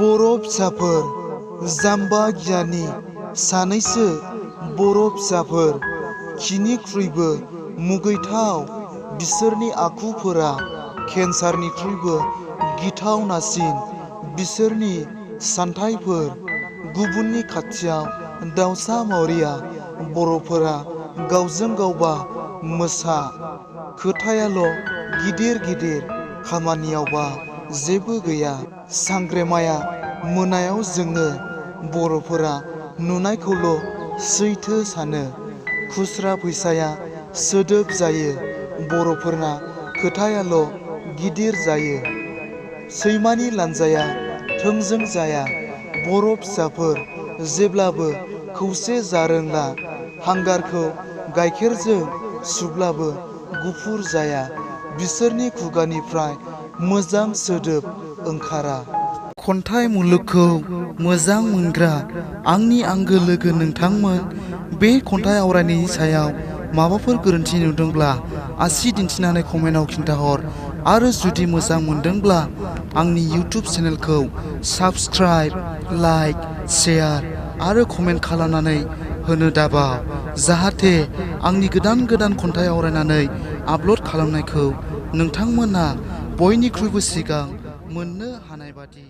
बर' फिसाफोर जाम्बा गियानि सानैसो बर' फिसाफोर खिनिख्रुइबो मुगैथाव बिसोरनि आखुफोरा केन्सारनिख्रुइबो गिथावनासिन बिसोरनि सानथाइफोर गुबुननि खाथियाव दाउसा मावरिया बर'फोरा गावजों गावबा मोसा खोथायाल' गिदिर गिदिर खामानियावबा जेबो गैया सांग्रेमाया मोनायाव जोङो बर'फोरा नुनायखौल' सैथो सानो खुस्रा फैसाया सोदोब जायो बर'फोरना खोथायाल' गिदिर जायो सैमानि लानजाया थोंजों जाया बर' फिसाफोर जेब्लाबो खौसे जारोंला हांगारखौ गाइखेरजों सुब्लाबो गुफुर जाया बिसोरनि खुगानिफ्राय मोजां सोदोब ओंखारा खन्थाइ मुलुगखौ मोजां मोनग्रा आंनि आंगो लोगो नोंथांमोन बे खन्थाइ आवरायनायनि सायाव माबाफोर गोरोन्थि नुदोंब्ला आसि दिन्थिनानै कमेन्टआव खिन्थाहर आरो जुदि मोजां मोनदोंब्ला आंनि इउटिउब चेनेलखौ साबस्क्राइब लाइक शेयार आरो कमेन्ट खालामनानै होनो दाबाव जाहाथे आंनि गोदान गोदान खन्थाइ आवरायनानै आपल'ड खालामनायखौ नोंथांमोना बयनिख्रुइबो सिगां मोननो हानाय बादि।